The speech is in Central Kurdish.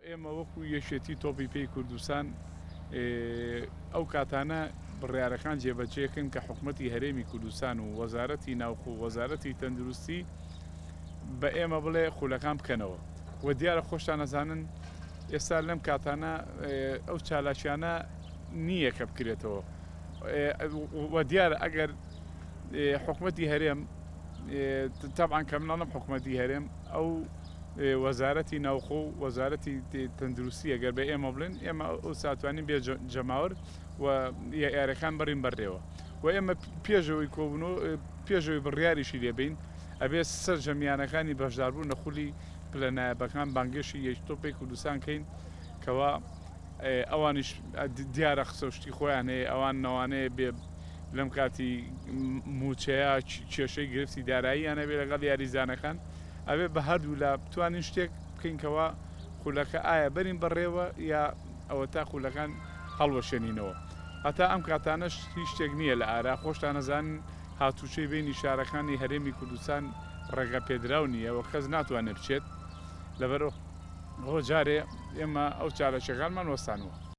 ئێمە وەکو یەکێتی تۆپی پێی کوردستان ئەو کاتانە بڕیارەکان جێبەجێکن کە حکومەتی هەرێمی کوردستان و وەزارەتی ناوخۆ و وەزارەتی تەندروستی بە ئێمە بڵێ خولەکان بکەنەوە و دیارە خۆشتان ئەزانن ئێستا لەم کاتانە ئەو چالاکیانە نییە کە بکرێتەوە و دیارە ئەگەر حکومەتی هەرێم تەبعەن کە من ئەڵێم حکومەتی هەرێم ئەو وەزارەتی ناوخۆ و وەزارەتی تەندروستی ئەگەر بە ئێمە بڵێن ئێمە ئەو ساتوانین بێ جەماوەر و یارەکان بەرین بەڕێوە و ئێمە پێشەوەی کۆبوون پێشەوەی بڕیاریشی لێبین ئەبێ سەرجەم یانەکانی بەشداربوون لە خولی پلە نایابەکان بانگێشی یەکێتی تۆپی کوردستان کەین کەوا ئەوانیش دیارە قسە و شتی خۆیان هەیە ئەوان نەوانەیە بێ لەم کاتی موچەیە کێشەی گرفتی داراییان هەبێ لەگەڵ یاریزانەکان ئەبێ بە هەردوو لا بتوانین شتێک بکەین کەوا خولەکە ئایا بەرین بەڕێوە یا ئەوە تا خولەکان هەڵوەشێنینەوە هەتا ئەم کاتانەش هیچ شتێک نییە لە ئارا خۆشتان ئەزانن هاتوچۆی بەینی شارەکانی هەرێمی کوردستان ڕێگە پێدراو نییە و کەس ناتوانێت بچێت لەبەر ئەوە جارێ ئێمە ئەو چالاکیەکانمان وەستانوە.